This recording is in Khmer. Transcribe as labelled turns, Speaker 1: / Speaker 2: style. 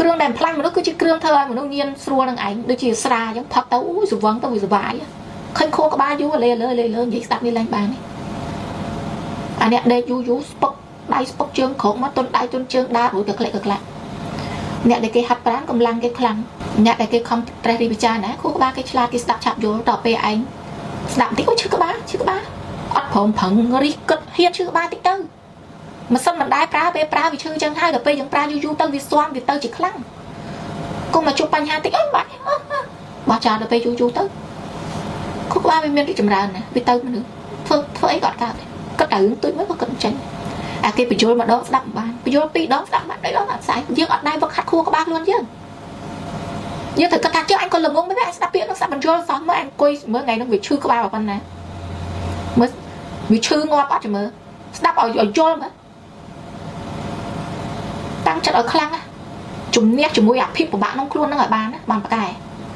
Speaker 1: គ្រឿងដែលបំផ្លាញមនុស្សគឺជាគ្រឿងធ្វើឲ្យមនុស្សញៀនស្រួលនឹងឯងដូចជាស្រាអញ្ចឹងផឹកទៅអូយស្វឹងទៅវាសុបាយឃើញខួរក្បាលយូរលេលើលេលើនិយាយស្ដាប់វាឡើងបានទេអាអ្នកដេកយូរយូរស្ពឹកដៃស្ពឹកជើងក្រោកមកទុនដៃទុនជើងដើររួចក៏ក្លែកក៏ក្លាក់អ្នកដែលគេហាត់ប្រាណកម្លាំងគេខ្លាំងអ្នកដែលគេខំត្រេះរិះពិចារណាខួរក្បាលគេឆ្លាតគេស្ដាប់ឆាប់យល់ដល់ពេលឯងស្ដាប់បន្តិចអូឈឺក្បាលឈឺក្បាលអត់ព្រមប្រឹងរិះគិតហ៊ានឈឺក្បាលតិចទៅម៉ាស៊ីនមិនដែរប្រើពេលប្រើវាឈឺចឹងហើយដល់ពេលយើងប្រើយូរយូរទៅវាស៊ាំវាទៅជាខ្លាំងកុំមកជួបបញ្ហាតិចអីបាច់បោះចោលដល់ពេលយូរយូរទៅខួរក្បាលវាមានរីកចម្រើនណាវាទៅមនុស្សធ្វើធ្វើអីក៏អត់កើតដែរគិតតែរឿងទួចមួយក៏គិតមិនចេញអាគេបញ្យល់ម្ដងស្ដាប់មិនបានបញ្យល់ពីរដងស្ដាប់បានបីដងអត់ស្អែកយើងអត់ដែរវឹកហាត់ខួរក្បាលខ្លួនយើងយើងត្រូវគិតថាជឿអញក៏ល្ងងមិនដែរអញស្ដាប់ពាក្យនឹងស្ដាប់បញ្យល់សោះមើលអញអង្គុយមើលថ្ងៃហ្នឹងវាឈឺក្បាលប៉ុណ្ណាមើលវាឈឺងាប់អត់ចាំមើលស្ដាប់ឲ្យឲ្យយល់មើលតាំងចិត្តឲ្យខ្លាំងណាជំនះជាមួយអាភាពពិបាកក្នុងខ្លួនហ្នឹងឲ្យបានណាបានប្រកែ